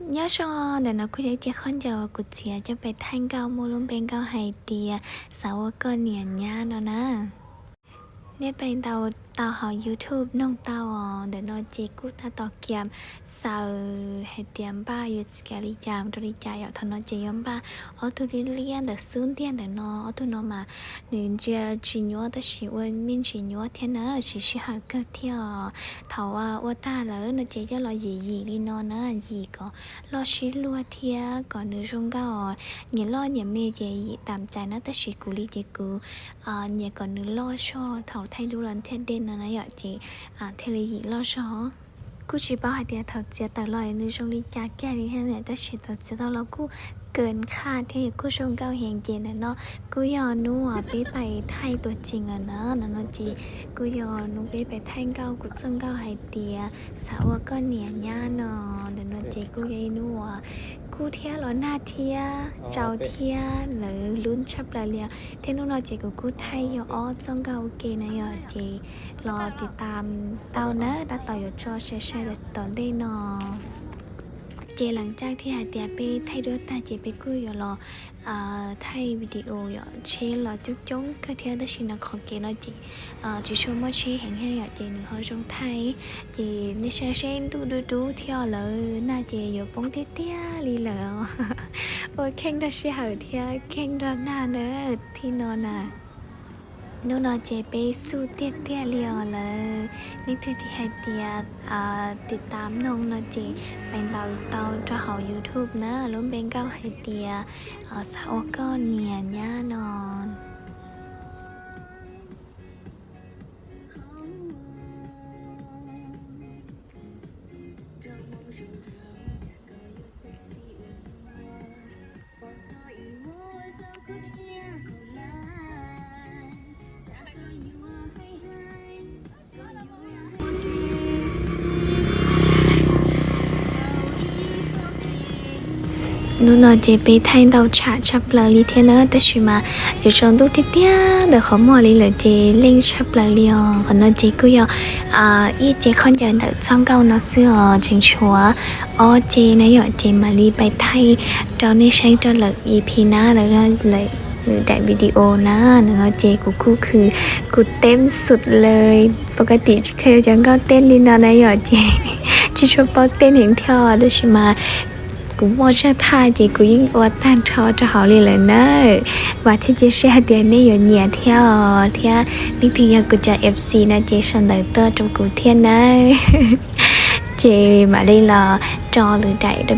Nyob zoo, ntawm no kuj yog ib ce khaub ncaws uas kuv txiav coj pem thaij nkauj muaj lub npe nkauj hais tias xav ua koj niam nyab no na. Nej pem ntaus tau hauv YouTube noog tau os. Ntawm no ces kuj tab tom kiam xaws hais tias npaj yuav txiav li cas rau li cas yom. Thaum no ces yuav npaj ob tug liab liab ntawm xub ntiag ntawm no, ob tug no mas nws ntsia tsis nyuaj tab sis ua me ntsis nyuaj thiab na, siv sij hawm kawg thiab os. Thaum ua tag lawm no ces coj los yim yim li no na, yim kom loj sib luag thiab kom nws zoo nkauj os. Nyias loj nyias me ces yim tam cais na, tab sis kuv li ces kuv nyias kom nws loj zog thaum thaij duab los thiaj dej no na yom, ces thiaj li yim loj zog. Kuj tsis paub hais tias thaum txiav tawm los nws zoo li cas kiag li thiab, tab sis thaum txiav tau los kuj kawg qhaj thiab kuj zoo nkauj heev. Ces ntawm no kuj yog hnub uas peb pais thaij tuam ceem lawm na, ntawm no ces kuj yog hnub peb pais thaij nkauj kuv txoj nkauj hais tias xav ua koj niam nyab no. Ntawm no ces kuj yog ib hnub uas kub thiab los nag thiab tsau thiab lawv lub tshaj plaws li os. Thiab hnub no ces kuv kuj thaij yog ob txoj nkauj ua ke na yom, ces los tiv tam tau na, tab tom yuav tso sai sai tom ntej no. Ces leej twg thiaj hais tias peb thaij duab tag ces peb kuj yuav los thaij video yom, tsheb los coob coob kawg thiab tab sis no qhov kev no ces tsis tshua muaj tsheb heev thiab yom, ces nws ho zoo thaij. Ces nej saib seb ntuj dub dub thiab lawv nag ces yuav poob tiag tiag li lawm. Ua kheej nrog sij hawm thiab kheej nrog nag na, thib no na. Hnub no ces peb xub tiag tiag li os lawm. Leej twg thiaj hais tias tiv tam noog no ces pem ntaus tau rau hauv YouTube na, lub npe nkauj hais tias xav ua koj niam nyab no. Hnub no ces peb thaij ntau tsham tshaj plaws li thiab na, tab sis mas yuav tsaus ntuj tiag tiag ntawm qhov muag li lawm ces leej tshaj plaws li os. Qhov no ces kuj yog ib ce khaub ncaws ntawm txoj nkauj no xwb os, tseem tshuav ob ce na yom, ces mam li pais thaij rau nej saib rau lwm EP na, lwm daim video na. Ntawm no ces kuv kuj khwv, kuv teb xum lawm, pov ka tim tsis kheev yuav cov nkauj teb li no na yom, ces tsis tshua paub teb heev thiab, tab sis mas kuv muaj zaj thaj ces kuv yeej ua tag nrho rau hauv li lawm na. Vam thiab cia siab hais tias nej yuav nyiam thiab os, thiab leej twg yog kuv cov FC no ces sau ntawv tuaj rau kuv thiab nawb. Ces mam li los tso lwm daim rau